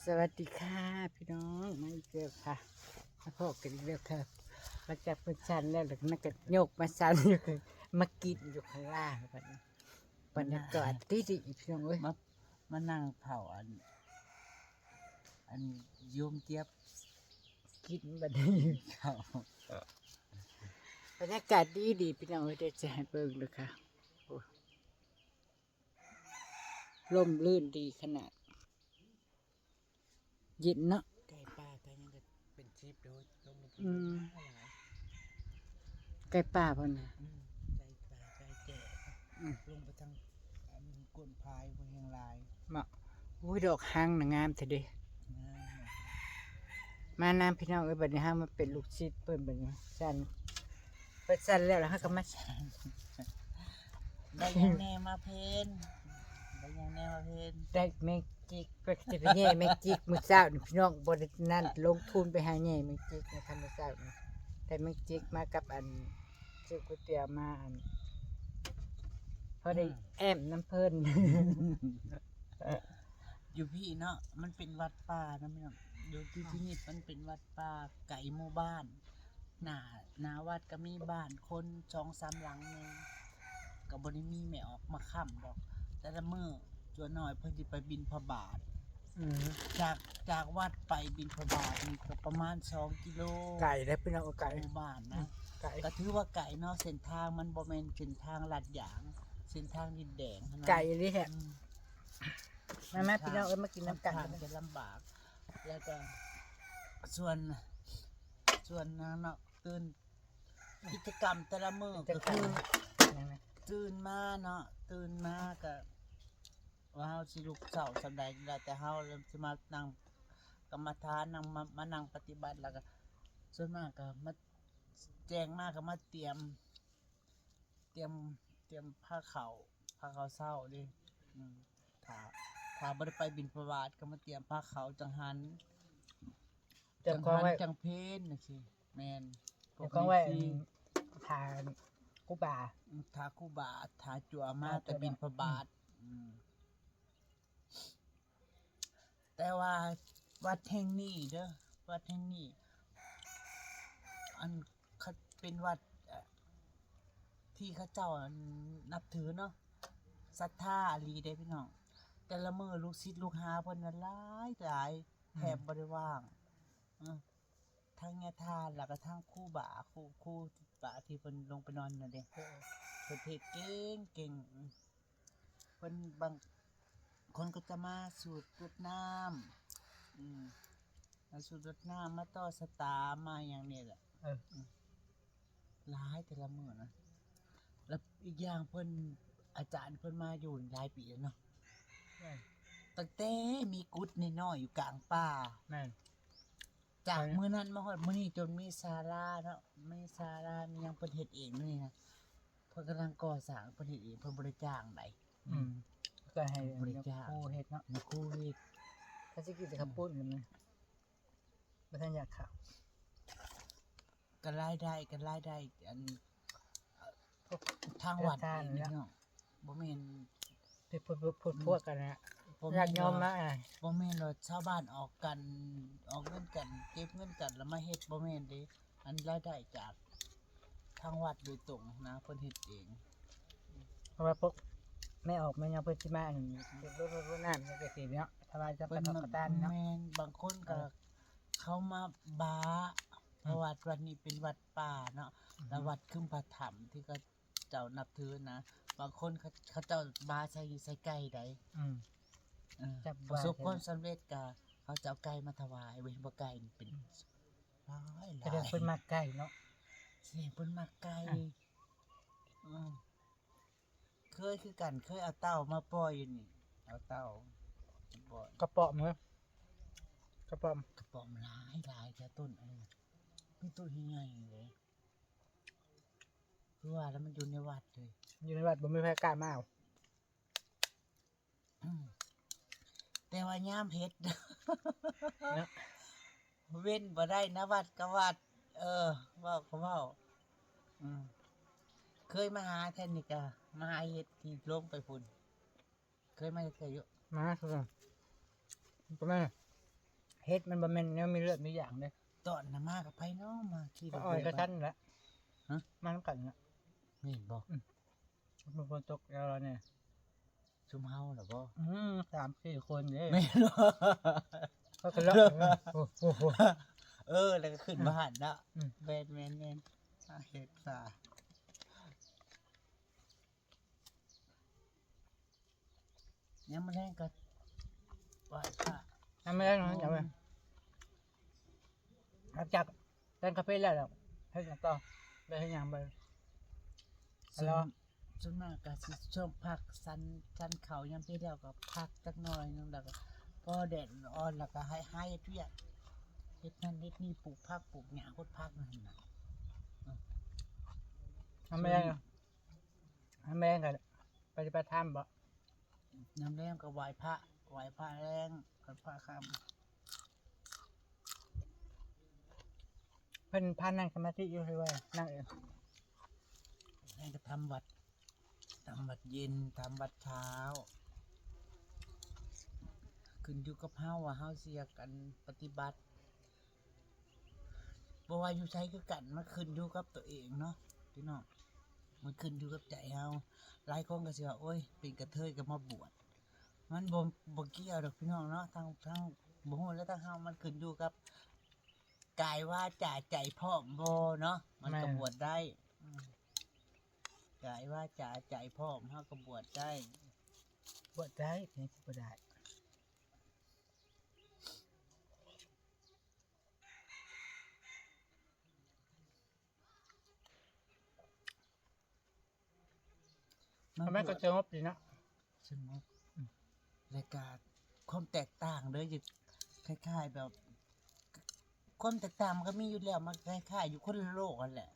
ສະຫວັດດີຄ່ະພີ່ນ້ອງ ມາອີກແລ້ວຄ່ະ ມາພໍ້ກັນອີກແລ້ວຄ່ະ. ຫຼັງຈາກເພິ່ນສັນແລ້ວ ແລ້ວມັນກໍຍົກມາສັນຢູ່ ມາກິນຢູ່ຂ້າງລ່າງບັດນີ້. ບັນຍາກາດດີໆ ພີ່ນ້ອງເອີຍ ມາ ມານັ່ງເຝົ້າອັນ ອັນໂຍມຈຽບກິນບັດນີ້ເຂົ້າ. ບັນຍາກາດດີໆ ພີ່ນ້ອງເອີຍ ດຽວຈະໃຫ້ເບິ່ງເດີຄ່ະ. ໂອ້ ລົມລື່ນດີຂະໜາດ ເຢັນເນາະ. ໄກ່ປ່າໄກ່ຫຍັງກໍເປັນສິບໂດຍ ລົງມາ ອືມ ຫຼາຍ ໄກ່ປ່າພຸ້ນນະ. ອືມ ໄກ່ປ່າໄກ່ແຈ້ ອືມ ລົງໄປທາງ ອັນ ກົ້ນພາຍພຸ້ນແຮງຫຼາຍເນາະ. ໂອ້ຍ ດອກຮັງນະງາມແທ້ເດ. ງາມ ມານຳພີ່ນ້ອງເອີຍ ບັດນີ້ເຮົາມາເປັນລູກສິດເພິ່ນບັດນີ້. ສັນ ໄປສັນແລ້ວ ແລ້ວເຮົາກໍມາສັນ. ໄດ້ຫຍັງແດ່ມາເພັນ ໄດ້ຫຍັງແດ່ມາເພັນ? ໄດ້ແມງຈິກ ໄປ ຊິໄປແຍ່ແມງຈິກມື້ເຊົ້ານີ້ພີ່ນ້ອງ ບໍ່ໄດ້ນັ້ນ ລົງທຶນໄປຫາແຍ່ແມງຈິກໃນຄ່ຳມື້ເຊົ້ານີ້. ໄດ້ແມງຈິກມາກັບອັນ ຊື້ກ໋ວຍຕຽວມາ ອັນ ພໍໄດ້ ອືມ ແອ້ມນຳເພິ່ນ. ຢູ່ພີ້ເນາະ ມັນເປັນວັດປ່ານະພີ່ນ້ອງ ຢູ່ທີ່ພິນິດມັນເປັນວັດປ່າ ໄກໝູ່ບ້ານ. ໜ້າ ໜ້າວັດກໍມີບ້ານຄົນສອງສາມຫຼັງໜຶ່ງ ກໍບໍ່ໄດ້ມີແມ່ອອກມາຄ້ຳດອກ. ແຕ່ລະມື້ສ່ວນໜ້ອຍເພິ່ນຊິໄປບິນທະບາດ. ອືມ ຈາກ ຈາກວັດໄປບິນທະບາດນີ້ກໍປະມານສອງກິໂລ. ໄກເດ້ພີ່ນ້ອງ ໄກ ໝູ່ບ້ານນະ. ອືມ ໄກ ກໍຖືວ່າໄກເນາະ ເສັ້ນທາງມັນບໍ່ແມ່ນເສັ້ນທາງລາດຢາງ ເສັ້ນທາງດິນແດງຫັ້ນນະ. ໄກອີ່ຫຼີແທ້. ອືມ ມາໆ ພີ່ນ້ອງເອີຍ ມາກິນນຳກັນ ຂ້ອນຂ້າງຈະລຳບາກ. ແລ້ວກໍສ່ວນ ສ່ວນນາງເນາະ ຕື່ນ ກິດຈະກຳແຕ່ລະມື້ກໍຄື ຫຍັງນະ? ຕື່ນມາເນາະ ຕື່ນມາກໍວ່າເຮົາຊິລຸກເຊົ້າສ່ຳໃດກໍແລ້ວແຕ່ເຮົາ ແລ້ວຊິມານັ່ງກຳມະຖານ ນັ່ງ ມາ ມານັ່ງປະຕິບັດ ແລ້ວກໍສ່ວນມາກກໍມາ ແຈ້ງມາກໍມາຕຽມ ຕຽມ ຕຽມພາເຂົ້າ ພາເຂົ້າເຊົ້າເດ້. ອືມ ຖ້າ ຖ້າບໍ່ໄດ້ໄປບິນທະບາດກໍມາຕຽມພາເຂົ້າ ຈັງຫັນ ຈັງຫັນ ຈັງເພນຈັ່ງຊີ້. ແມ່ນ ເກັບຂອງໄວ້ ຖ້າຄູບາ ອືມ ຖ້າຄູບາ ຖ້າຈົວມາແຕ່ບິນທະບາດ. ອືມ ແຕ່ວ່າວັດແຫ່ງນີ້ເດີ ວັດແຫ່ງນີ້ ອັນ ເປັນວັດ ເອີ ທີ່ເຂົາເຈົ້າ ອັນ ນັບຖືເນາະ ສັດທາອີ່ຫຼີເດ້ພີ່ນ້ອງ. ແຕ່ລະມື້ລູກສິດລູກຫາເພິ່ນນັ້ນຫຼາຍ ຫຼາຍ ອືມ ແທບບໍ່ໄດ້ວ່າງ. ເອີ ທັງຍາທ່ານ ແລ້ວກໍທັງຄູບາ ຄູ ຄູບາທີ່ເພິ່ນລົງໄປນອນນັ້ນເດ້ ເອີ ເພິ່ນເຮັດເກັ່ງໆ. ເພິ່ນ ບາງຄົນກໍຈະມາສູດລົດນ້ຳ ອືມ ມາສູດລົດນ້ຳ ມາຕໍ່ຊະຕາ ມາຫຍັງນີ້ແຫຼະ. ເອີ ອືມ ຫຼາຍແຕ່ລະມື້ນະ. ແລ້ວອີກຢ່າງເພິ່ນ ອາຈານເພິ່ນມາຢູ່ຫຼາຍປີແລ້ວເນາະ. ແມ່ນ ຕັ້ງແຕ່ມີກຸດນ້ອຍໆຢູ່ກາງປ່າ. ແມ່ນ ຈາກມື້ນັ້ນມາຮອດມື້ນີ້ ຈົນມີສາລາເນາະ ມີສາລາ ມີຫຍັງເພິ່ນເຮັດເອງນີ້ນະ. ເພິ່ນກຳລັງກໍ່ສ້າງ ເພິ່ນເຮັດເອງ ເພິ່ນບໍ່ໄດ້ຈ້າງໃດ. ອືມ ກໍໃຫ້ ເພິ່ນບໍ່ໄດ້ຈ້າງ ແມ່ຄູເຮັດເນາະ ແມ່ຄູເຮັດ. ຖ້າຊິກິນແຕ່ເຂົ້າປຸ້ນ ອືມ ມັນບໍ່ທັນຢາກເຂົ້າ. ກໍລາຍໄດ້ ກໍລາຍໄດ້ ອັນ ທາງວັດນີ້ເນາະ ບໍ່ແມ່ນ ເຮັດພວກກັນນະ ບໍ່ແມ່ນ ຍາດໂຍມມາ ບໍ່ແມ່ນວ່າຊາວບ້ານອອກກັນ ອອກເງິນກັນ ເກັບເງິນກັນ ແລ້ວມາເຮັດ ບໍ່ແມ່ນເດ້. ອັນລາຍໄດ້ຈາກທາງວັດໂດຍຕົງນະ ເພິ່ນເຮັດເອງ. ເພາະວ່າພວກແມ່ອອກແມ່ຫຍັງ ເພິ່ນຊິມາ ອັນ ລົດ ລົດ ລົດນ້ຳ ຈັ່ງຊີ້ເນາະ ຖວາຍສັງຄະທານເນາະ. ແມ່ນ ບາງຄົນກໍ ເອີ ເຂົາມາບາ ເພາະ ອືມ ວ່າວັດນີ້ເປັນວັດປ່າເນາະ ອືມ ແລ້ວວັດຄຶມພະຖ້ຳທີ່ເຂົາເຈົ້ານັບຖືນະ ບາງຄົນເຂົາ ເຂົາເຈົ້າບາໃສ່ ໃສ່ໄກ່ໃດ. ອືມ ເອີ ປະສົບຄວາມສຳເລັດກະ ເຂົາເຈົ້າໄກ່ມາຖວາຍເວີຍ ບໍ່ໄກ່ນີ້ເປັນ ອືມ ຫຼາຍໆ ສະແດງເພິ່ນມັກໄກ່ເນາະ ສະແດງເພິ່ນມັກໄກ່. ອືມ ເຄີຍຄືກັນ ເຄີຍເອົາເຕົ່າມາປ່ອຍຢູ່ນີ້ ເອົາເຕົ່າປ່ອຍ ກະປອມເນາະ ກະປອມ ກະປອມຫຼາຍໆ ແຖວຕົ້ນອັນນີ້ ມີໂຕໃຫຍ່ເລີຍ. ຄືວ່າແລ້ວມັນຢູ່ໃນວັດເລີຍ ຢູ່ໃນວັດ ບໍ່ມີໃຜກ້າມາເອົາ. ອືມ ແຕ່ວ່າຍາມເຮັດ ເນາະ ເວັ້ນບໍ່ໄດ້ນະ ວັດກໍວັດ ເອີ ເວົ້າກໍເວົ້າ. ອືມ ເຄີຍມາຫາແທ່ນນີ້ກະ ມາຫາເຮັດທີ່ລົງໄປພຸ້ນ ເຄີຍມາເທື່ອຢູ່ ມາຄືກັນ ກໍມາ ເຫັດມັນບໍ່ແມ່ນແນວມີເລືອດມີຢາງເດ້. ຕອນນະມາກັບໃຜເນາະ ມາຂີ່ລົດ ອ້ອຍກັບສັນແຫຼະ. ຮະ? ມານຳກັນນະ. ແມ່ນບໍ່? ອືມ ມັນຝົນຕົກແລ້ວແນ່. ຊຸມເຮົາລະບໍ່? ອືມ ສາມສີ່ຄົນເດ້. ແມ່ນບໍ່? ເຂົາກໍເລາະ ໂອ້ໂຫ ເອີ ແລ້ວກໍຂຶ້ນມາຫັ້ນເນາະ. ອືມ ແມ່ນໆໆ ອາ ເຮັດຊະ. ຍາມມື້ແລງກໍໄຫວ້ພະ. ຍາມມື້ແລງເນາະ ອືມ ຫຼັງຈາກ ແຕ່ງກາເຟແລ້ວ ແລ້ວເຮັດຫຍັງຕໍ່? ໄດ້ເຮັດຫຍັງບໍ່? ສ່ວນ ສ່ວນມາກກໍຊິຊ່ວງພັກສັນ ສັນເຂົ້າ ຍາມເຮັດແລ້ວກໍພັກຈັກໜ້ອຍໜຶ່ງ ແລ້ວກໍພໍແດດອ່ອນ ແລ້ວກໍໃຫ້ ຫາເຮັດວຽກ ເຮັດນັ້ນເຮັດນີ້ ປູກຜັກປູກຫຍ້າ ຫົດຜັກນັ້ນນະ. ອືມ ທຳແມ່ນ ຍາມແລງກໍປະຕິບັດທຳບໍ? ຍາມແລງກໍໄຫວ້ພະ ໄຫວ້ພະແລງ ໄຫວ້ພະຄ່ຳ. ເພິ່ນພານັ່ງສະມາທິຢູ່ ຫຼືວ່ານັ່ງເອງ? ແລງກໍທຳວັດ ທຳວັດເຢັນ ທຳວັດເຊົ້າ ຂຶ້ນຢູ່ກັບເຮົາວ່າເຮົາຊິຢາກ ອັນ ປະຕິບັດ ບໍ່ວ່າຢູ່ໃສຄືກັນ ມັນຂຶ້ນຢູ່ກັບຕົວເອງເນາະພີ່ນ້ອງ ມັນຂຶ້ນຢູ່ກັບໃຈເຮົາ. ຫຼາຍຄົນກໍຊິວ່າ ໂອ້ຍ ເປັນກະເທີຍກໍມາບວດ ມັນບໍ່ ບໍ່ກ່ຽວດອກພີ່ນ້ອງເນາະ. ທັງ ທັງ ບໍ່ຮູ້ແຫຼະ ທັງເຮົາ ມັນຂຶ້ນຢູ່ກັບກາຍ ວາຈາ ໃຈພ້ອມບໍ່ເນາະ ມັນກໍບວດໄດ້. ອືມ ກາຍ ວາຈາ ໃຈພ້ອມ ເຮົາກໍບວດໄດ້ ບວດໄດ້ ເປັນຫຍັງຊິບໍ່ໄດ້? ມັນ ມັນກໍສະຫງົບດີນະ ສະຫງົບ. ອືມ ແລ້ວກະຄວາມແຕກຕ່າງເດີ ຄ້າຍໆແບບ ຄວາມແຕກຕ່າງມັນກໍມີຢູ່ແລ້ວ ມັນຄ້າຍໆຢູ່ຄົນລະໂລກຫັ້ນແຫຼະ.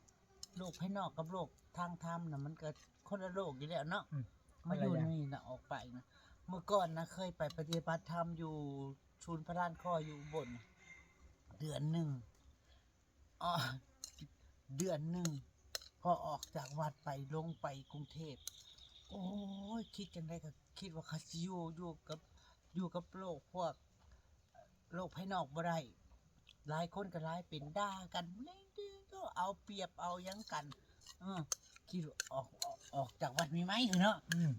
ໂລກພາຍນອກກັບໂລກທາງທຳນະ ມັນກໍຄົນລະໂລກຢູ່ແລ້ວເນາະ. ອືມ ມາຢູ່ນີ້ນະ ອອກໄປນະ ເມື່ອກ່ອນນະ ເຄີຍໄປປະຕິບັດທຳຢູ່ສູນພະລານຄໍຢູ່ອຸບົນ ເດືອນໜຶ່ງ ອໍ ເດືອນໜຶ່ງ ພໍອອກຈາກວັດໄປ ລົງໄປກຸງເທບ ໂອ້ຍ ຄິດຈັ່ງໃດກໍຄິດວ່າຂ້າຊິຢູ່ ຢູ່ກັບ ຢູ່ກັບໂລກພວກ ໂລກພາຍນອກບໍ່ໄດ້. ຫຼາຍຄົນກໍຫຼາຍເປັນ ດ່າກັນ ເອົາປຽບເອົາຫຍັງກັນ. ເອີ ຄິດວ່າອອກ ອອກ ອອກຈາກວັດໃໝ່ໆເນາະ. ອືມ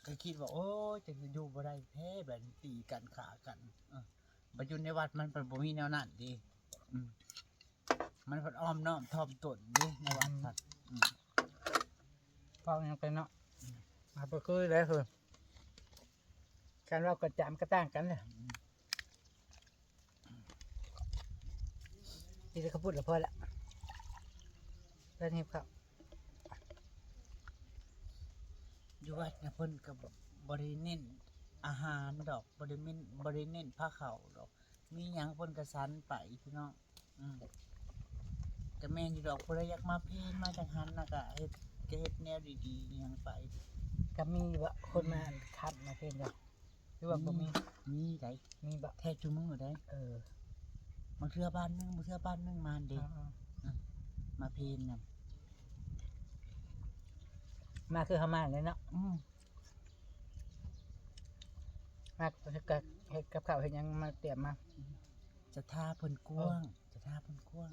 ກໍຄິດວ່າ ໂອ້ຍ ຈັກຢູ່ບໍ່ໄດ້ແທ້ ບາດນີ້ຕີກັນຂ້າກັນ. ເອີ ບັດຢູ່ໃນວັດມັນບໍ່ມີແນວນັ້ນເດ້. ອືມ ມັນພັດອ້ອມນ້ອມຖ່ອມຕົນເດ້ໃນວັດ ອືມ ພັດ. ອືມ ເວົ້າຫຍັງໄປເນາະ. ອືມ ມັນບໍ່ຄືເດ້ ຄື ການເວົ້າກະຈາມກະຕ່າງກັນເດ້. ອືມ ກິນແຕ່ເຂົ້າປຸ້ນລະພໍລະ ເພິ່ນຫິວເຂົ້າ. ຢູ່ວັດນະ ເພິ່ນກໍບໍ່ ບໍ່ໄດ້ເນັ້ນອາຫານດອກ ບໍ່ໄດ້ເນັ້ນ ບໍ່ໄດ້ເນັ້ນພາເຂົ້າດອກ ມີຫຍັງເພິ່ນກໍສັນໄປພີ່ນ້ອງ. ອືມ ກໍແມ່ນຢູ່ດອກ ຜູ້ໃດຢາກມາເພນມາຈັງຫັ້ນນະ ກໍເຮັດ ກໍເຮັດແນວດີໆຫຍັງໄປ. ກໍມີຢູ່ບໍ່ ຄົນມາ ອືມ ຄັນມາເພນເດີ ຫຼືວ່າບໍ່ມີ? ມີ ມີໃດ໋ ມີບໍ່ ແທບຊຸມື້ໃດ໋. ເອີ ບາງເທື່ອບ້ານໜຶ່ງ ບາງເທື່ອບ້ານໜຶ່ງມາເດ້. ເອີໆ ອືມ ມາເພນນະ ມາຄືເຮົາມາເລີຍເນາະ. ອືມ ມາເຮັດກັບ ເຮັດກັບເຂົ້າເຮັດຫຍັງມາຕຽມມາ. ອືມ ສັດທາເພິ່ນກວ້າງ ເອີ ສັດທາເພິ່ນກວ້າງ.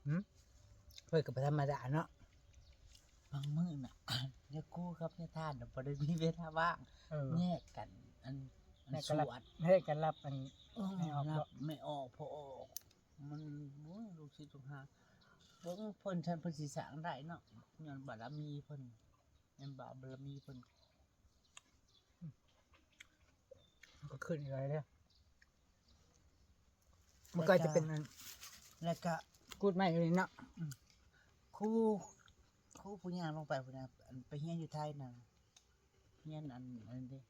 ຫືມ ເພິ່ນກໍບໍ່ທຳມະດາເນາະ. ບາງມື້ນະ ຍາຄູກັບຍາທ່ານນະ ບໍ່ໄດ້ມີເວລາວ່າງ. ເອີ ແຍກກັນ ອັນ ອັນ ແຍກກັນຮັບ ສວດ ແຍກກັນຮັບ ອັນ ເອີ ແມ່ອອກ ຮັບເນາະ ແມ່ອອກ ພໍ່ອອກ. ມັນ ໂອ້ຍ ລູກສິດລູກຫາ ເບິ່ງເພິ່ນ ຊັ້ນເພິ່ນຊິສ້າງໄດ້ເນາະ ຍ້ອນບາລະມີເພິ່ນ ແມ່ນບາລະມີເພິ່ນ. ມັນກໍຂຶ້ນອີກແລ້ວເດ້ ມັນກໍຈະເປັນອັນ ແລ້ວກະ ກູດໃໝ່ຢູ່ນີ້ເນາະ. ອືມ ຄູ ຄູຜູ້ຍ່າງລົງໄປພຸ້ນນະ ອັນໄປຮຽນຢູ່ໄທນະ ຮຽນອັນ ອັນນີ້ເດ້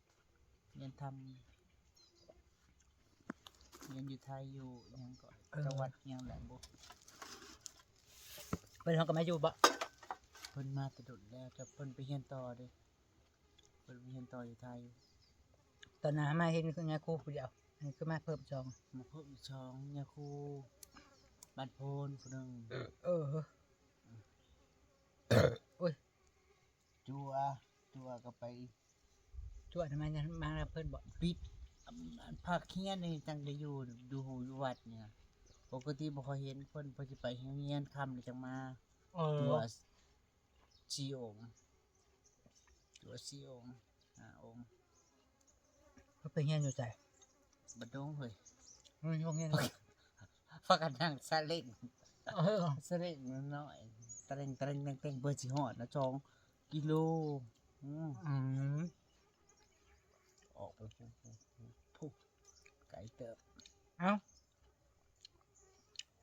ຮຽນທຳ ຮຽນຢູ່ໄທ ຢູ່ຫຍັງເກາະ ເອີ ຈັງຫວັດຫຍັງແຫຼະບໍ່ ເພິ່ນເຮົາກໍມາຢູ່ບໍ່? ເພິ່ນມາແຕ່ດົນແລ້ວ ແຕ່ເພິ່ນໄປຮຽນຕໍ່ເດ້. ເພິ່ນຮຽນຕໍ່ຢູ່ໄທ. ຕອນນັ້ນມາເຫັນຄືຍາຄູຜູ້ດຽວ ອັນນີ້ຄືມາເພີ່ມສອງ ມາເພີ່ມອີກສອງ ຍາຄູບ້ານໂພນຜູ້ໜຶ່ງ. ເອີ ໂອ້ຍ ຈົວ ຈົວກໍໄປ ຈວດມາ ມານຳເພິ່ນບໍ? ປິດ ອັນ ອັນພັກຮຽນນີ້ຈັ່ງໄດ້ຢູ່ ຢູ່ ຢູ່ວັດນີ້ນະ. ປົກກະຕິບໍ່ຄ່ອຍເຫັນເພິ່ນ ເພິ່ນຊິໄປໂຮງຮຽນຄ່ຳແລ້ວຈັ່ງມາ. ເອີ ຕົວະສີ່ອົງ ຕົວະສີ່ອົງ ຫ້າອົງ. ເພິ່ນໄປຮຽນຢູ່ໃສ? ບັດດົງເຮີ້ຍ. ເອີ ໂຮງຮຽນ ພາກັນນັ່ງຊາເລັ້ງ ເອີ ຊາເລັ້ງນ້ອຍ ຕະເລັງ ຕະເລັງ ແຕ່ງໆ ເພື່ອຊິຮອດນະ ສອງກິໂລ. ອືມ ອືມ ອອກໄປພຸ້ນ ພຸ້ນ ພຸ້ນ ໄກເຕີບ. ເອົ້າ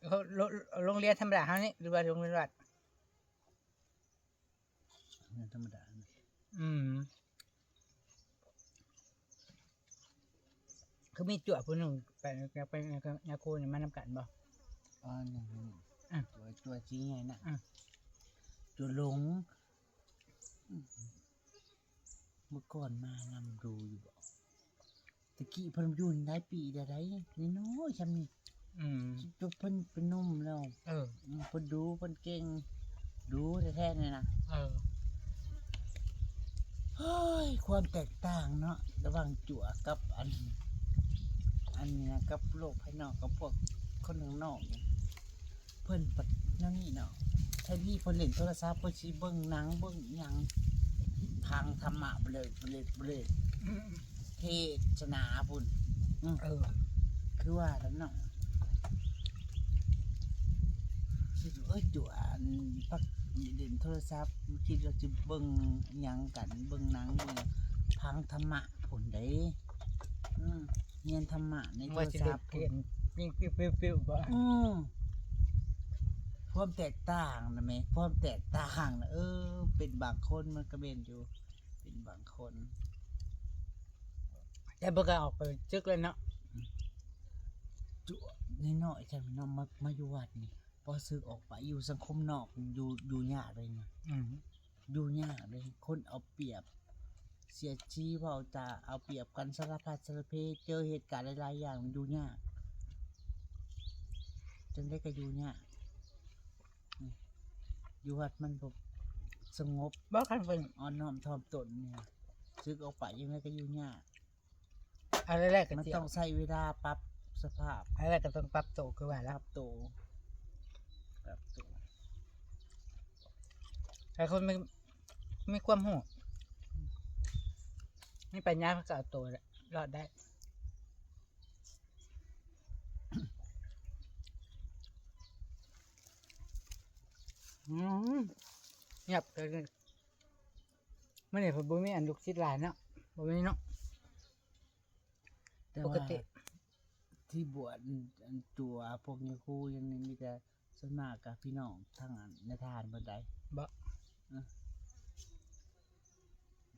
ໂຮ ໂຮ ໂຮງຮຽນທຳມະດາເຮົານີ້ ຫຼືວ່າໂຮງຮຽນວັດ? ຮຽນທຳມະດາ. ອືມ ຄືມີຈົວະຜູ້ໜຶ່ງໄປ ໄປ ໄປ ຍາຄູນີ້ມານຳກັນບໍ່? ອໍ ຍັງ ອືມ ຕົວະ ຕົວະຈີໃຫຍ່ນະ ອືມ ຕົວະຫຼົງ. ອືມ ເມື່ອກ່ອນມານຳດູຢູ່ບໍ່? ແຕ່ກີ້ເພິ່ນຢູ່ນີ້ຫຼາຍປີແລ້ວໃດ໋ ນ້ອຍໆຊ່ຳນີ້. ອືມ ຈົນເພິ່ນເປັນໜຸ່ມແລ້ວ. ເອີ ອືມ ເພິ່ນດູ ເພິ່ນເກັ່ງ ດູແທ້ໆນີ້ນະ. ເອີ ໂອ້ຍ ຄວາມແຕກຕ່າງເນາະ ລະຫວ່າງຈົວະກັບອັນ ອັນນີ້ນະ ກັບໂລກພາຍນອກ ກັບພວກຄົນຂ້າງນອກນີ້. ເພິ່ນບັດແນວນີ້ເນາະ ແທນທີ່ເພິ່ນຫຼິ້ນໂທລະສັບ ເພິ່ນຊິເບິ່ງໜັງເບິ່ງອີ່ຫຍັງ ຟັງທຳມະ ເບລີດ ເບລີດ ເບລີດ ອືມ ເທດສະໜາພຸ້ນ. ອືມ ເອີ ຄືວ່າແລ້ວເນາະ ຄິດວ່າ ເອີຍ ຈົວະ ອັນ ພັກຫຼິ້ນໂທລະສັບ ຄິດວ່າຊິເບິ່ງອີ່ຫຍັງກັນ ເບິ່ງໜັງ ເບິ່ງ ຟັງທຳມະພຸ້ນເດ້. ອືມ ຮຽນທຳມະໃນໂທລະສັບພຸ້ນ ຍິງປິວໆໆບໍ່? ອືມ ຄວາມແຕກຕ່າງນະແມ່ ຄວາມແຕກຕ່າງນະ. ເອີ ເປັນບາງຄົນມັນກໍແມ່ນຢູ່ ເປັນບາງຄົນ ແຕ່ບໍ່ກ້າອອກໄປຈຶກເລີຍເນາະ. ອືມ ຈຸ ນ້ອຍໆ ຈັ່ງເນາະ ມາ ມາຢູ່ວັດນີ້ ພໍສຶກອອກໄປຢູ່ສັງຄົມນອກ ຢູ່ ຢູ່ຍາກເລີຍນະ. ອືມ ຢູ່ຍາກເດ້ ຄົນເອົາປຽບ ສຽດສີ ເວົ້າຈາເອົາປຽບກັນສາລະພັດສາລະເພ ເຈີເຫດການຫຼາຍໆຢ່າງ ຢູ່ຍາກ ຈັ່ງໃດກໍຢູ່ຍາກ. ນີ້ ຢູ່ວັດມັນບໍ່ສະຫງົບ ບໍ່ ຄັນເພິ່ນອ່ອນນ້ອມຖ່ອມຕົນນີ້ ສຶກອອກໄປຈັ່ງໃດກໍຢູ່ຍາກ. ອັນແລກກໍ ມັນຕ້ອງໃຊ້ເວລາປັບສະພາບ ອັນແລກກໍຕ້ອງປັບໂຕ ຄືວ່າແລ້ວ ປັບໂຕ ປັບໂຕ. ໃຫ້ຄົນມີ ມີຄວາມຮູ້ ມີປັນຍາ ມັນກໍເອົາໂຕລອດໄດ້. ອືມ ງຽບເລີຍ. ມື້ນີ້ເພິ່ນບໍ່ມີອັນລູກສິດຫຼາຍເນາະ ບໍ່ມີເນາະ. ແຕ່ວ່າປົກກະຕິທີ່ບວດ ອັນ ຕົວະພວກຍາຄູຫຍັງນີ້ ມີແຕ່ສ່ວນມາກກະພີ່ນ້ອງທາງອັນນາຍທະຫານເບິດໃດ໋. ບໍ່ ເອີ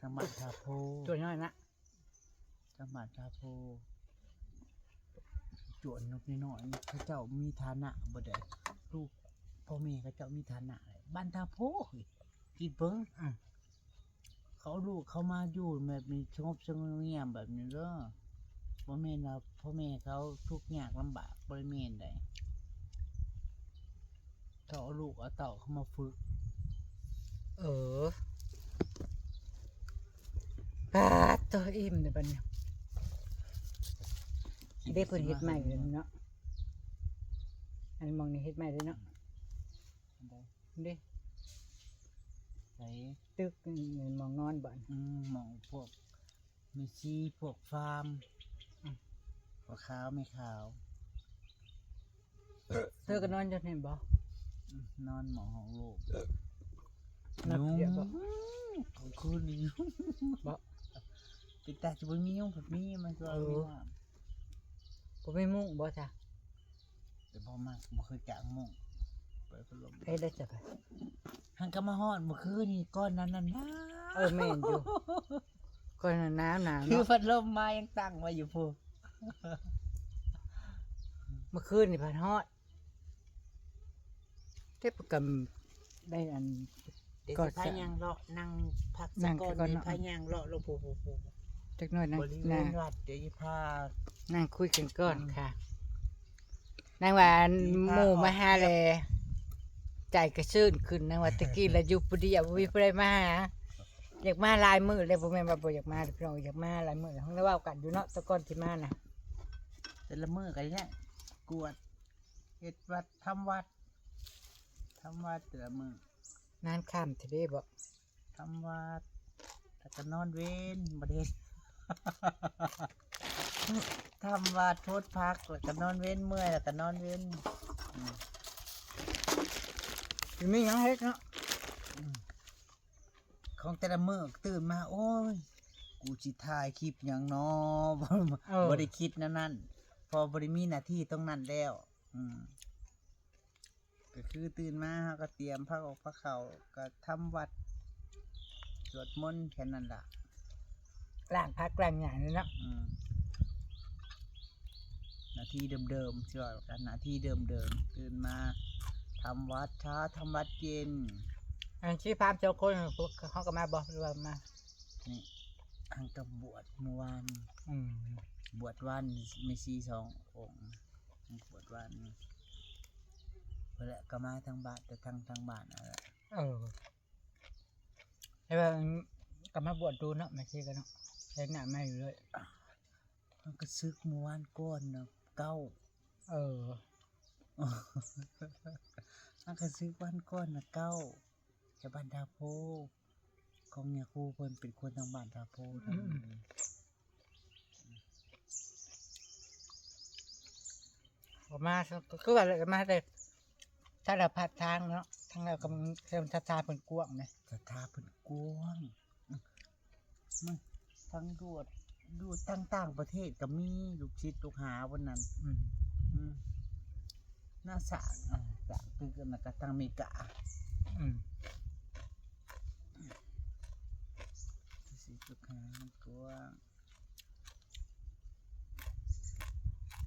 ທາງບ້ານທ່າໂພ ຕົວະນ້ອຍນະ. ທາງບ້ານທ່າໂພ ຈົວະນົກນ້ອຍໆ ເຂົາເຈົ້າມີຖານະບໍ່ໄດ້ ລູກພໍ່ແມ່ເຂົາເຈົ້າມີຖານະ. ບ້ານທ່າໂພ ເຮີ້ຍ ຄິດເບິ່ງ ອືມ ເຂົາເອົາລູກເຂົາມາຢູ່ແບບນີ້ ສະຫງົບສະຫງຽມແບບນີ້ເດີ ບໍ່ແມ່ນວ່າພໍ່ແມ່ເຂົາທຸກຍາກລຳບາກ ບໍ່ໄດ້ແມ່ນໃດ. ເຂົາເອົາລູກເອົາເຕົ້າເຂົາມາຝຶກ. ເອີ ປາດໂຕ ອີ່ມເດ້ບັດນີ້. ເດ້ ເພິ່ນເຮັດໃໝ່ເດ້ເນາະ ອັນໝ່ອງນີ້ເຮັດໃໝ່ເດ້ເນາະ. ອັນໃດ? ເດ້ ໃສ? ຕຶກ ໝ່ອງນອນບໍ່? ອືມ ໝ່ອງພວກ ມີຊີພວກຟາມ ອືມ ພໍ່ຂາວແມ່ຂາວ. ເທີກໍນອນຢູ່ນີ້ບໍ່? ອືມ ນອນໝໍຫ້ອງລູກ. ນອນເພຍບໍ່? ກາງຄືນນີ້ຍຸງບໍ່? ເປັນຕາຊິບໍ່ມີຍຸງ ແບບນີ້ມັນກໍ ເອີ ບໍ່ມີມຸ້ງບໍ່ຊະ? ແຕ່ບໍ່ມັກ ບໍ່ເຄີຍກາງມຸ້ງ ເປີດພັດລົມ ເຮັດໄດ້ຈັກ ຫັ້ນກໍມາຮອດມື້ຄືນນີ້ ກ່ອນນັ້ນນະ ເອີ ແມ່ນຢູ່ ກ່ອນນັ້ນໜາວໆ ຄື ເນາະ ພັດລົມມາຍັງຕັ້ງໄວ້ຢູ່ພຸ້ນ ມື້ຄືນນີ້ພັດຮອດ ເຈັບກຳໄດ້ອັນ ດຽວຊິພາຍ່າງເລາະ ນັ່ງພັກສະກ່ອນ ນີ້ພາຍ່າງເລາະລົງ ຜູ້ ຜູ້ ຜູ້ ຈັກໜ້ອຍນະ ບໍລິເວນວັດ ດຽວຊິພານັ່ງຄຸຍກັນກ່ອນ ອືມ ຄ່ະ. ນາງວ່າ ຊິພາ ໝູ່ມາຫາແລ ໃຈກະຊື່ນຂຶ້ນ ນາງວ່າ ແຕ່ກີ້ລະຢູ່ຜູ້ດຽວ ບໍ່ມີຜູ້ໃດມາຫາ ຢາກມາຫຼາຍມື້ແລ້ວ ບໍ່ແມ່ນວ່າບໍ່ຢາກມາເດ້ພີ່ນ້ອງ ຢາກມາຫຼາຍມື້ແລ້ວ ເຮົາໄດ້ເວົ້າກັນຢູ່ເນາະ ແຕ່ກ່ອນຊິມານະ ແຕ່ລະມື້ກໍນີ້ແຫຼະ ກວດ ເຮັດວັດ ທຳວັດ ທຳວັດແຕ່ລະມື້ ນານຄ່ຳແທ້ເດ້ບໍ ທຳວັດ ແລ້ວກໍນອນເວັນ ບໍ່ໄດ້ ທຳວັດ ໂພດຜັກ ແລ້ວກໍນອນເວັນ ເມື່ອຍແລ້ວກໍນອນເວັນ ອືມ ຊິມີຫຍັງເຮັດເນາະ ອືມ ຂອງແຕ່ລະມື້ຕື່ນມາ ໂອ້ຍ ກູຊິຖ່າຍຄລິບຫຍັງນໍ ເອີ ບໍ່ໄດ້ຄິດແນວນັ້ນ ເພາະບໍ່ໄດ້ມີໜ້າທີ່ຕົງນັ້ນແລ້ວ ອືມ ກໍຄືຕື່ນມາເຮົາກໍຕຽມພາອອກພາເຂົ້າ ກໍທຳວັດ ສວດມົນແຄ່ນັ້ນລະ ລ້າງຜັກລ້າງຫຍັງນີ້ເນາະ ອືມ ໜ້າທີ່ເດີມໆ ຊິເວົ້າກັນ ໜ້າທີ່ເດີມໆ ຕື່ນມາທຳວັດເຊົ້າ ທຳວັດເຢັນ ອັນຊີ້ພາມສອງຄົນ ເຂົາກໍມາບໍ່ ຫຼືວ່າມາ ນີ້ ຫັ້ນກໍບວດມື້ວານ ອືມ ບວດວານ ແມ່ຊີສອງອົງ ບວດວານ ເພິ່ນລະກໍມາທາງບ້ານ ແຕ່ທາງ ທາງບ້ານນັ້ນແຫຼະ ເອີ ແຕ່ວ່າກໍມາບວດດູເນາະ ແມ່ຊີກໍເນາະ ເຫັນໜ້າໃໝ່ຢູ່ເລີຍ ມັນກໍສຶກມື້ວານກ່ອນນະ ເກົ້າ ເອີ ມັນກໍສຶກວານກ່ອນນະ ເກົ້າ ແຖວບ້ານທ່າໂພ ຂອງຍາຄູເພິ່ນເປັນຄົນທາງບ້ານທ່າໂພ ອືມ ກໍມາ ກໍຄືວ່າແຫຼະ ກໍມາແຕ່ສາລະພັດທາງເນາະ ທາງລາວກໍ ສາລະພັດທາງເພິ່ນກວ້າງເດ້ ສາລະພັດທາງເພິ່ນກວ້າງ ອືມ ທັງຢູ່ ຢູ່ຕ່າງໆປະເທດກໍມີ ລູກສິດລູກຫາເພິ່ນນັ້ນ ອືມ ອືມ ໜ້າສາງ ອ່າ ສາງຕຶກ ອັນນັ້ນກໍທາງອາເມລິກາ ອືມ ລູກສິດລູກຫາມັນກວ້າງ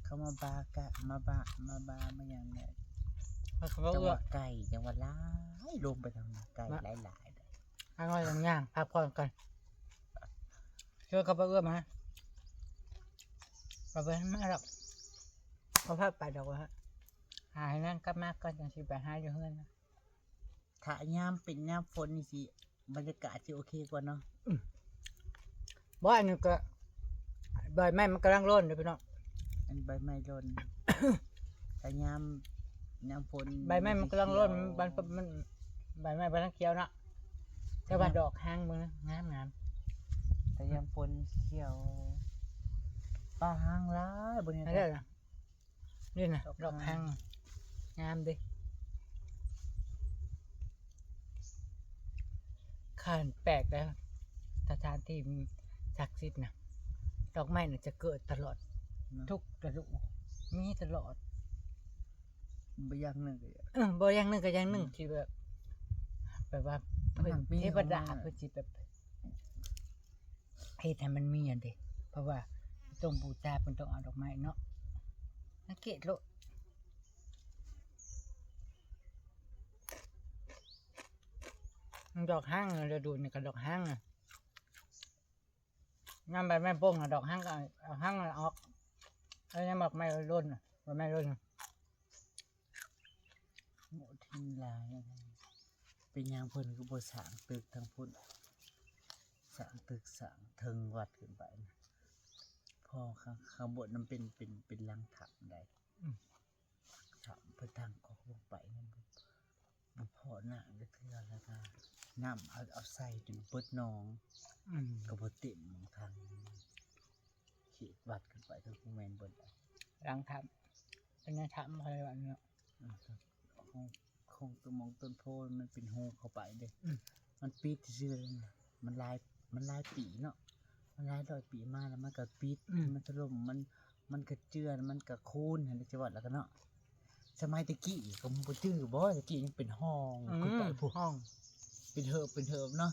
ເຂົາມາບາກະ ມາບາ ມາບາ ມາຫຍັງແຫຼະ ເຂົາກໍບໍ່ເອື້ອ ຈັງຫວັດໄກ ຈັງຫວັດຫຼາຍ ລົງໄປທາງນັ້ນໄກ ຫຼາຍໆ ຫານ້ອຍຍ່າງໆ ພັກຜ່ອນກ່ອນ ເຊີນເຂົາໄປເອື້ອມາ ເຂົາບໍ່ທັນມາດອກ ເຂົາພາໄປດອກວ່າ ຫາໃຫ້ນາງກັບມາກ່ອນ ຈັ່ງຊິໄປຫາຢູ່ເຮືອນນະ ຖ້າຍາມເປັນຍາມຝົນນີ້ຊິ ບັນຍາກາດຊິໂອເຄກວ່າເນາະ ອືມ ບໍ່ ອັນນີ້ກໍ ໃບໄມ້ມັນກຳລັງຫຼົ່ນເດ້ພີ່ນ້ອງ ອັນໃບໄມ້ຫຼົ່ນ ຖ້າຍາມ ຍາມຝົນ ໃບໄມ້ມັນກຳລັງຫຼົ່ນ ມັນ ມັນ ໃບໄມ້ກຳລັງຂຽວເນາະ ແຕ່ວ່າດອກຫາງເບິ່ງງາມໆ ຖ້າຍາມຝົນຂຽວ ປາຫາງຫຼາຍ ບໍ່ແມ່ນ ອັນນີ້ນະ ນີ້ນະ ດອກຫາງ ດອກຫາງ ງາມເດ້ ຄັນແປກແລ້ວ ສະຖານທີ່ສັກສິດນະ ດອກໄມ້ນະຈະເກີດຕະຫຼອດ ເນາະ ທຸກລະດູ ມີຕະຫຼອດ ບໍ່ຢ່າງໜຶ່ງກໍ ເອີ ບໍ່ຢ່າງໜຶ່ງກໍຢ່າງໜຶ່ງ ອືມ ທີ່ແບບ ແບບວ່າ ມັນ ເທວະດາ ເພິ່ນຊິແບບ ເຮັດໃຫ້ມັນມີອັນເດ ເພາະວ່າຕ້ອງບູຊາ ເພິ່ນຕ້ອງເອົາດອກໄມ້ເນາະ ສັງເກດໂລດ ດອກຫາງ ລະດູນີ້ກໍດອກຫາງ ຍາມໃບໄມ້ປົ່ງ ດອກຫາງກໍເອົາຫາງອອກ ແລ້ວຍາມດອກໄມ້ຫຼົ່ນ ດອກໄມ້ຫຼົ່ນ ໂອ້ ຖິ່ນຫຼາຍ ເປັນຫຍັງເພິ່ນຄືບໍ່ສ້າງຕຶກທາງພຸ້ນ ສ້າງຕຶກສ້າງເທິງວັດຂຶ້ນໄປນະ ພໍຂ້າ ຂ້າງບົນນັ້ນເປັນ ເປັນ ເປັນຫຼັງຖ້ຳໄດ໋ ອືມ ຖ້ຳເພິ່ນທາງອອກລົງໄປນັ້ນ ບໍ່ພໍ້ນ້ຳຈັກເທື່ອ ແລ້ວກໍນ້ຳເອົາ ເອົາໃສ່ຈົນເບິດໜອງ ອືມ ກໍບໍ່ເຕັມທາງ ເຂດວັດຂຶ້ນໄປກໍຄືແມ່ນເບິດ ຫຼັງຖ້ຳ ເປັນໃນຖ້ຳ ໃຜວ່າເນາະ ອືມ ຂອງ ຂອງຕົ້ນໝົງຕົ້ນໂພມັນເປັນຮູເຂົ້າໄປເດ້ ອືມ ມັນປິດຊື່ໆ ມັນຫຼາຍ ມັນຫຼາຍປີເນາະ ມັນຫຼາຍຮ້ອຍປີມາແລ້ວມັນກໍປິດ ອືມ ມັນຖະຫຼົ່ມ ມັນ ມັນກະເຈື່ອນ ມັນກະຄູນ ຫັ້ນແຫຼະ ຈະວ່າແລ້ວກໍເນາະ ສະໄໝແຕ່ກີ້ກໍບໍ່ຈື່ບໍ ແຕ່ກີ້ຍັງເປັນຫ້ອງ ອືມ ຂຶ້ນໄປພຸ້ນ ຫ້ອງ ເປັນເຫີບ ເປັນເຫີບເນາະ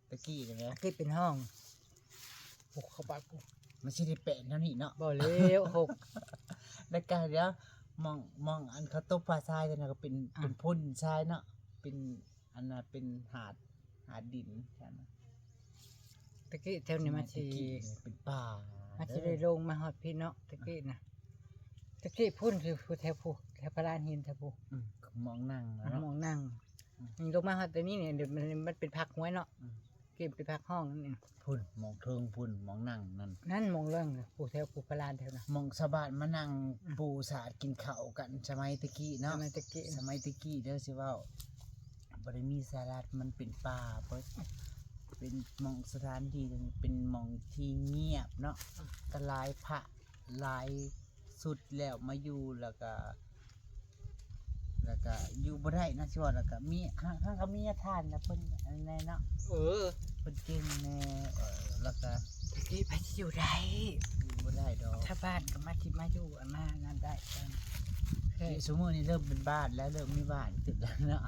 ແຕ່ກີ້ນັ້ນແຫຼະ ແຕ່ກີ້ເປັນຫ້ອງ ໂອ້ ເຂົ້າໄປພຸ້ນ ມັນຊິໄດ້ແປນເທົ່ານີ້ເນາະ ບໍ່ແລ້ວ ຫົກ ແລ້ວກະດຽວ ໝ່ອງ ໝ່ອງອັນເຂົາຕົກປາຊາຍນັ້ນນະ ກໍເປັນ ອ່າ ເປັນໂພນຊາຍເນາະ ເປັນ ອັນນ່າເປັນຫາດ ຫາດດິນຊັ້ນນະ ແຕ່ກີ້ແຖວນີ້ມັນຊິ ແຕ່ກີ້ເປັນປ່າ ມັນຊິໄດ້ລົງມາຮອດພີ້ເນາະ ແຕ່ກີ້ນະ ແຕ່ກີ້ພຸ້ນຄື ຄືແຖວພູ ແຖວພະລານຫີນແຖວພູ ອືມ ໝ່ອງນັ່ງນະ ອ່າ ເນາະ ໝ່ອງນັ່ງ ອືມ ນີ້ລົງມາຮອດແຕ່ນີ້ນີ້ ມັນ ມັນເປັນພາກຫ້ວຍເນາະ ອືມ ກຽມໄປພັກຫ້ອງນັ້ນເອງ. ພຸ້ນ ໝ່ອງເທິງພຸ້ນ ໝ່ອງນັ່ງນັ້ນ ນັ້ນໝ່ອງເລື່ອງ ຜູ້ແຖວຜູ້ພະລານແຖວນັ້ນ ໝ່ອງຊາວບ້ານມານັ່ງ ອືມ ປູສາດກິນເຂົ້າກັນສະໄໝແຕ່ກີ້ເນາະ ສະໄໝແຕ່ກີ້ ສະໄໝແຕ່ກີ້ເດີຊິເວົ້າ ບໍ່ໄດ້ມີສາລາດ ມັນເປັນປ່າເບິດ ເປັນໝ່ອງສະຖານທີ່ ເປັນໝ່ອງທີ່ງຽບເນາະ ອືມ ກໍຫຼາຍພະ ຫຼາຍຊຸດແລ້ວມາຢູ່ ແລ້ວກະ ແລ້ວກະຢູ່ບໍ່ໄດ້ນະ ຊິວ່າ ແລ້ວກະມີ ຫາ ຫາກໍມີຍາທ່ານນະ ເພິ່ນອັນນັ້ນແຫຼະເນາະ ເອີ ເພິ່ນເກັ່ງແດ່ ເອີ ແລ້ວກະ ແຕ່ກີ້ໃຜຊິຢູ່ໄດ້ ຢູ່ບໍ່ໄດ້ດອກ ຊາວບ້ານກໍມາ ຊິມາຢູ່ ມານັ້ນໄດ້ ເອີ ຊຸມື້ນີ້ເລີ່ມເປັນບ້ານແລ້ວ ເລີ່ມມີບ້ານຂຶ້ນແລ້ວເນາະ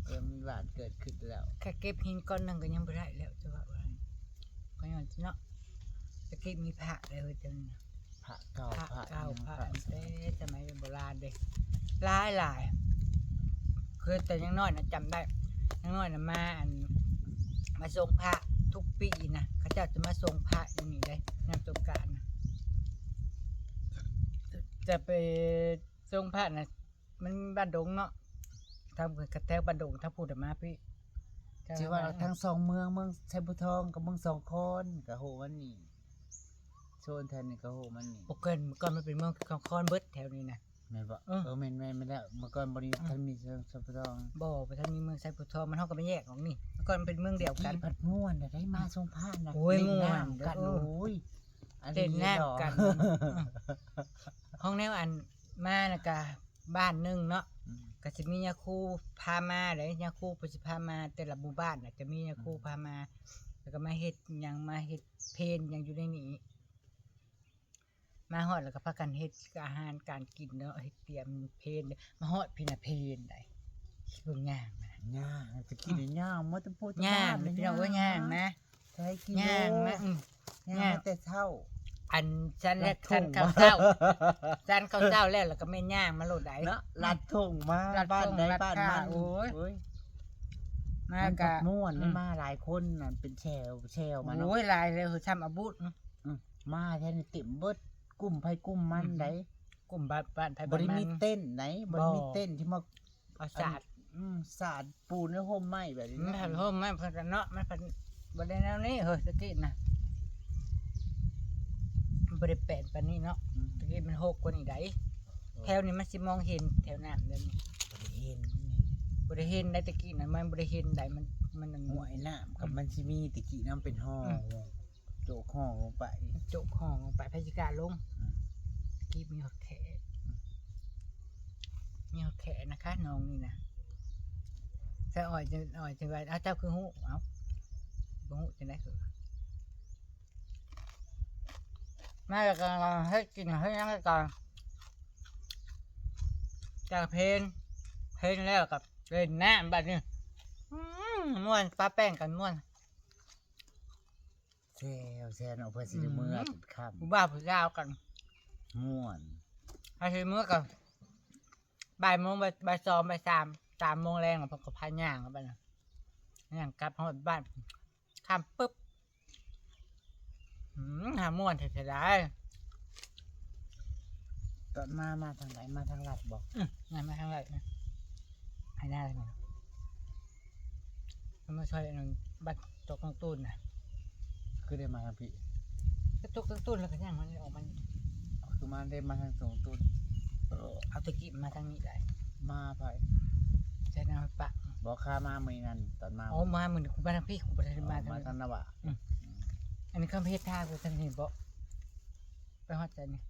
ເລີ່ມມີບ້ານເກີດຂຶ້ນແລ້ວ ແຄ່ເກັບຫີນກ້ອນໜຶ່ງກໍຍັງບໍ່ໄດ້ແລ້ວ ຈະວ່າ ກໍຍ້ອນເນາະ ແຕ່ກີ້ມີພະເລີຍຈັ່ງ ພະເກົ່າ ພະເກົ່າ ພະ ພະຫຍັງ ພະ ພະ ອັນແຕ່ສະໄໝໂບລານເດ້ ຫຼາຍໆ ຄືແຕ່ຍັງນ້ອຍນະ ຈຳໄດ້ ຍັງນ້ອຍນະ ມາ ອັນ ມາສົ່ງພະທຸກປີນະ ເຂົາເຈົ້າຈະມາສົ່ງພະຢູ່ນີ້ເດ້ ຍາມສົງການນະ ຈະໄປສົ່ງພະນະ ມັນບ້ານດົງເນາະ ທາງ ແຖວບ້ານດົງ ທາງພຸ້ນມາພີ້ ຊິວ່າທັງສອງເມືອງ ເມືອງໄຊບູທອງກັບເມືອງສອງຄອນ ກໍໂຫມັນນີ້ ໂຊນແຖວນີ້ກໍໂຫມັນນີ້ ບໍ່ເກີນ ເມື່ອກ່ອນມັນເປັນເມືອງສອງຄອນເບິດແຖວນີ້ນະ ແມ່ນບໍ່? ເອີ ເອີ ແມ່ນໆ ແມ່ນແລ້ວ ເມື່ອກ່ອນບໍ່ໄດ້ ອືມ ທັນມີເມືອງໄຊບູທອງ ບໍ່ ບໍ່ທັນມີເມືອງໄຊບູທອງ ມັນ ເຮົາກໍໄປແຍກອອກນີ້ ເມື່ອກ່ອນມັນເປັນເມືອງດຽວກັນ ພັດມ່ວນນະ ໄດ້ມາຊົມພະນະ ໂອ້ຍ ເຫຼັ້ນນ້ຳກັນ ມ່ວນ ໂອ້ຍ ອັນນີ້ ເຫຼັ້ນນ້ຳກັນ ເນາະ ອືມ ຂອງແນວ ອັນ ມານະກະ ບ້ານໜຶ່ງເນາະ ອືມ ກໍຊິມີຍາຄູພາມາເດ້ ຍາຄູເພິ່ນຊິພາມາ ແຕ່ລະໝູ່ບ້ານນະ ຈະມີຍາຄູ ອືມ ພາມາ ແລ້ວກໍມາເຮັດຫຍັງ ມາເຮັດເພນຫຍັງຢູ່ໃນນີ້ ມາຮອດແລ້ວກໍພາກັນເຮັດອາຫານການກິນເນາະ ເຮັດຕຽມເພນ ມາຮອດພີ້ນະເພນໃດ ຊິເບິ່ງຍ່າງມາ ຍ່າງ ແຕ່ກີ້ນີ້ຍ່າງມາແຕ່ພຸ້ນ ຍ່າງ ພີ່ນ້ອງເອີຍ ຍ່າງມາ ໃສ່ກິໂລ ຍ່າງມາ ອືມ ຍ່າງມາແຕ່ເຊົ້າ ອັນ ສັນແລກ ສັນເຂົ້າເຊົ້າ ສັນເຂົ້າເຊົ້າແລ້ວ ແລ້ວກໍແມ່ນຍ່າງມາໂລດໃດ ເນາະ ລັດທົ່ງມາ ລັດທົ່ງ ບ້ານໃດ ລັດ ບ້ານມັນ ໂອ້ຍ ໂອ້ຍ ມາກໍມ່ວນ ອືມ ມາຫຼາຍຄົນ ອັນເປັນແຖວ ແຖວມາເນາະ ໂອ້ຍ ຫຼາຍເລີຍ ຊ່ຳອາບຸດ ອືມ ມາແທ້ນີ້ເຕັມເບິດ ກຸ່ມໃຜກຸ່ມມັນໃດ ກຸ່ມບ້ານ ບ້ານໃຜບ້ານມັນ ບໍ່ໄດ້ມີເຕັນໃດ ບໍ່ໄດ້ມີເຕັນທີ່ມາ ເອົາສາດ ອືມ ສາດປູໃນຮົ່ມໄມ້ແບບນີ້ ມັນພັດຮົ່ມໄມ້ ມັນພັດເນາະ ມັນພັດບໍ່ໄດ້ແນວນີ້ເຮີ້ຍ ແຕ່ກີ້ນະ ມັນບໍ່ໄດ້ແປນປານນີ້ເນາະ ອືມ ແຕ່ກີ້ມັນຮົກກວ່ານີ້ໃດ ໂອ້ ແຖວນີ້ມັນຊິມອງເຫັນແຖວນ້ຳແບບນີ້ ບໍ່ໄດ້ເຫັນ ບໍ່ໄດ້ເຫັນໃດ ແຕ່ກີ້ນະ ມັນບໍ່ໄດ້ເຫັນໃດ ມັນ ມັນ ຫ້ວຍນ້ຳກໍມັນຊິມີ ແຕ່ກີ້ນ້ຳເປັນຮ່ອງ ອືມ ໂຈກຮ່ອງລົງໄປ ໂຈກຮ່ອງລົງໄປ ໃຜຊິກ້າລົງ ອືມ ກີ້ມີຮອດແຂ້ ອືມ ມີຮອດແຂ້ນະຄະ ໜອງນີ້ນະ ສະອອຍ ອອຍ ຈະວ່າ ອ້າວ ເຈົ້າຄືຮູ້ ເອົ້າ ບໍ່ຮູ້ຈັ່ງໃດ ຄື ມາແລ້ວກໍເຮັດກິນ ເຮັດຫຍັງແລ້ວກໍ ກາງເພນ ເພນແລ້ວກໍເຫຼັ້ນນ້ຳບາດນີ້ ອືມ ມ່ວນ ປະແປ້ງກັນມ່ວນ. ແຊວໆ ເນາະ ເພື່ອຊິໄດ້ເມືອ ອືມ ຈົນຄ່ຳ ຜູ້ບ່າວຜູ້ສາວກັນ ມ່ວນ ໃຜຊິເມືອກໍບ່າຍໂມງ ບ່າຍ ບ່າຍສອງ ບ່າຍສາມ ສາມໂມງແລງ ເພິ່ນກໍພາຍ່າງກັນໄປນະ ຍ່າງກັບຮອດບ້ານ ຄ່ຳປຶບ ອືມ ຫາມ່ວນແທ້ໆ ດາຍ. ຕອນມາ ມາທາງໃດ? ມາທາງລັດບໍ? ອືມ ມາ ມາທາງລັດນະ ໃຫ້ໜ້າເລີຍນະ ມາຊ່ອຍອັນນັ້ນ ບັດຕົກກາງຕູນນະ ຄືໄດ້ມາທາງພີ້? ກໍຕົກກາງຕູນແລ້ວກໍຍ່າງມັນອອກມາ ຄືມາ ໄດ້ມາທາງຕົກກາງຕູນ? ເອີ ເອົາ ແຕ່ກີ້ມາທາງນີ້ໄດ້ ມາໃຜ? ໃສ່ນາປະ ບໍ່ ຂ້າມາມື້ນັ້ນ ຕອນມາ ອໍ ມາມື້ນີ້ ກູມາທາງພີ້ ກູບໍ່ໄດ້ມາທາງ ມາທາງນະຫວາ ອືມ ອັນນີ້ເຂົາເຮັດທ່າກູທາງນີ້ບໍ? ໄປຮອດໃສນີ້?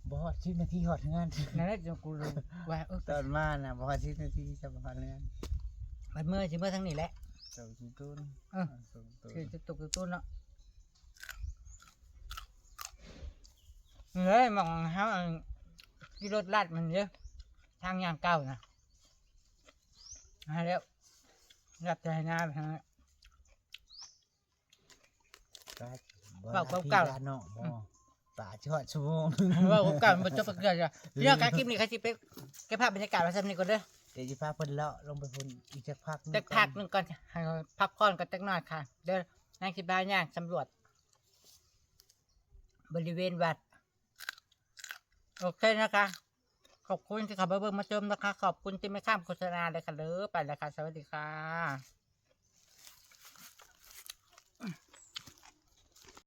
ບໍ່ຮອດສິບນາທີຮອດເຮືອນ ນັ້ນແຫຼະ ຈົນກູຮູ້ວ່າ ເອີ ຕອນມານະ ບໍ່ຮອດສິບນາທີຈະຮອດເຮືອນ ບັດເມືອຊິເມືອທາງນີ້ແຫຼະ ເຈົ້າຈຸດຕູນ ເອີ ເຈົ້າຈຸດຕູນ ຄືຈຸດຕູນເນາະ ເອີ ໝ່ອງເຮົາ ອັນ ຂີ່ລົດລັດມັນເດ້ ທາງຍ່າງເກົ່ານະ ຫາແລ້ວ ລັດໄປໃຫ້ນາໄປຫາ ເວົ້າເກົ່າໆ ເນາະ ອືມ ປາຈອດຊົ່ວໂມງ ເວົ້າເກົ່າໆ ບໍ່ຈົບຈັກເທື່ອ. ພີ່ນ້ອງຄະ ຄລິບນີ້ຂ້າຊິໄປເກັບພາບບັນຍາກາດໄວ້ສ່ຳນີ້ກ່ອນເດີ ດຽວຊິພາເພິ່ນເລາະລົງໄປພຸ້ນອີກຈັກພັກໜຶ່ງ ຈັກພັກໜຶ່ງກ່ອນ ໃຫ້ພັກຜ່ອນກ່ອນຈັກໜ້ອຍຄ່ະ ດຽວນາງຊິພາຍ່າງສຳຫຼວດບໍລິເວນວັດ. ໂອເຄນະຄະ ຂອບຄຸນທີ່ເຂົ້າມາເບິ່ງມາຊົມນະຄະ ຂອບຄຸນທີ່ມາຂ້າມໂຄສະນາເລີຍຄ່ະເດີ ໄປແລ້ວຄ່ະ ສະຫວັດດີຄ່ະ.